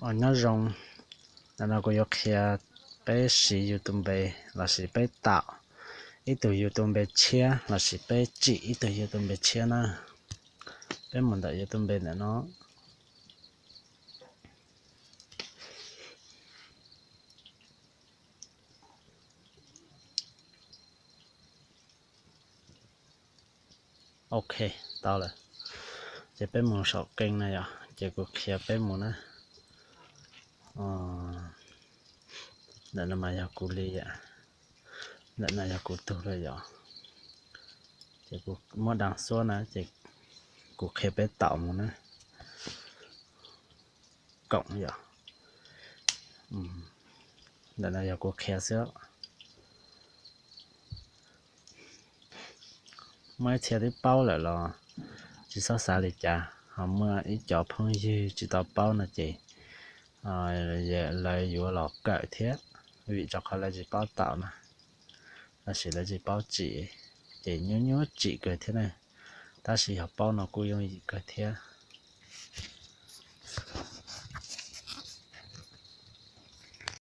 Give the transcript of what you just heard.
Os, nyob zoo, ntawm no kuv yuav qhia peb siv YouTube lossis peb taum ib tug YouTube tshiab lossis peb tsim ib tug YouTube tshiab na. Peb mus ntawm YouTube ntawm no. Ok, tau lawm. Ces peb mus saum kênh na yom, ces kuv qhia peb mus na. Ntawm no mas yog kuv li, ntawm no yog kuv tug lawm yom. Ces kuv muab đăng xuất na, ces kuv qhia peb taum mus na. Cộng yom. Ntawm no yog kuv qhia xwb. Muaj ib txhia twb paub lawm los tsis txhob xav li cas, ho muaj ib cov phooj ywg tsis tau paub no ces lawv yuav los kawm thiab, vim rau qhov lawv tsis paub taum na, lossis lawv tsis paub tsim, ces nyuaj nyuaj tsim kawg thiab na. Tab sis yog paub no kuj yooj yim kawg thiab.